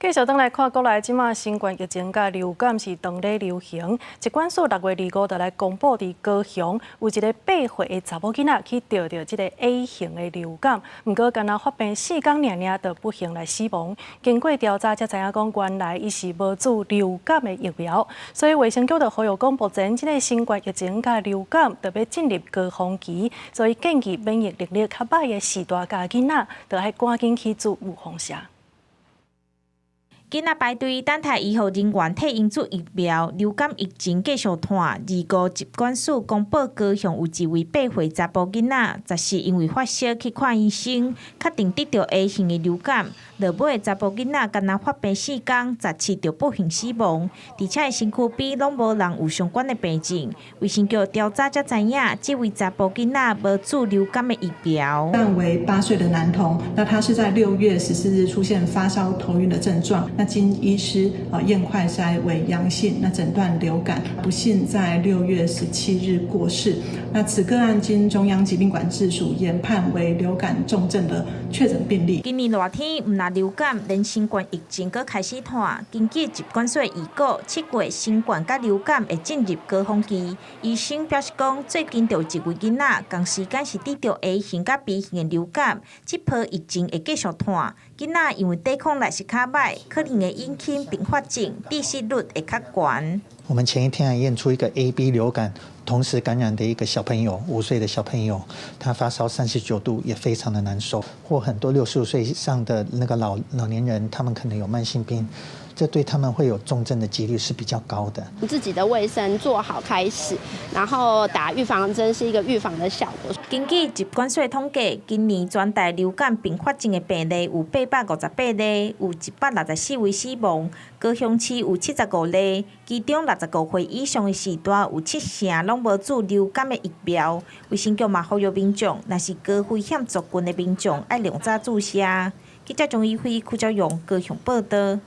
繼續轉來看國內這馬新冠疫情佮流感是當咧流行。疾管署6月25就來公布，佇高雄有一个8歲的查某囡仔去著著這个 A 型的流感，毋過干焦發病4工爾爾就不幸來死亡。經過調查才知影講，原來伊是無注流感的疫苗，所以衛生局就呼籲講，目前這个新冠疫情佮流感著欲進入高峰期，所以建議免疫能力較䆀的序大佮囡仔，著愛趕緊去注預防射。囡仔排隊等待醫護人員替𪜶注疫苗，流感疫情繼續湠。25疾管署公布，高雄有一位8歲查埔囡仔，14因為發燒去看醫生，確定得著 A 型的流感。落尾查埔囡仔干焦發病4工，17就不幸死亡，而且身軀邊攏無人有相關的病症。衛生局調查才知影，這位查埔囡仔無注流感的疫苗。案為8歲的男童，那他是在6月14日出現發燒、頭暈的症狀。那經醫師啊驗快篩為陽性，那診斷流感，不幸在6月17日過世。那此個案經中央疾病管制署研判為流感重症的確診病例。今年熱天毋但流感，連新冠疫情閣開始湠。根據疾管署預告，7月新冠佮流感會進入高峰期。醫生表示講，最近就有一位囡仔仝時間是得著 A 型佮 B 型的流感，這波疫情會繼續湠。囡仔因為抵抗力是較䆀，可能會引起併發症，致死率會較懸。我們前一天還驗出一個 A、B 流感同時感染的一個小朋友，5歲的小朋友，他發燒39度，也非常的難受。或很多65歲以上的那個老年人，他們可能有慢性病，這對他們會有重症的幾率是比較高的。自己的衛生做好開始，然後打預防針是一個預防的效果。根據疾管署統計，今年全台流感併發症的病例有858例，有164位死亡。高雄市有75例，其中65歲以上的序大有七成攏無注流感的疫苗。衛生局嘛呼籲民眾，若是高危險族群的民眾，愛量早注射。記者張怡輝、柯昭勇高雄報道。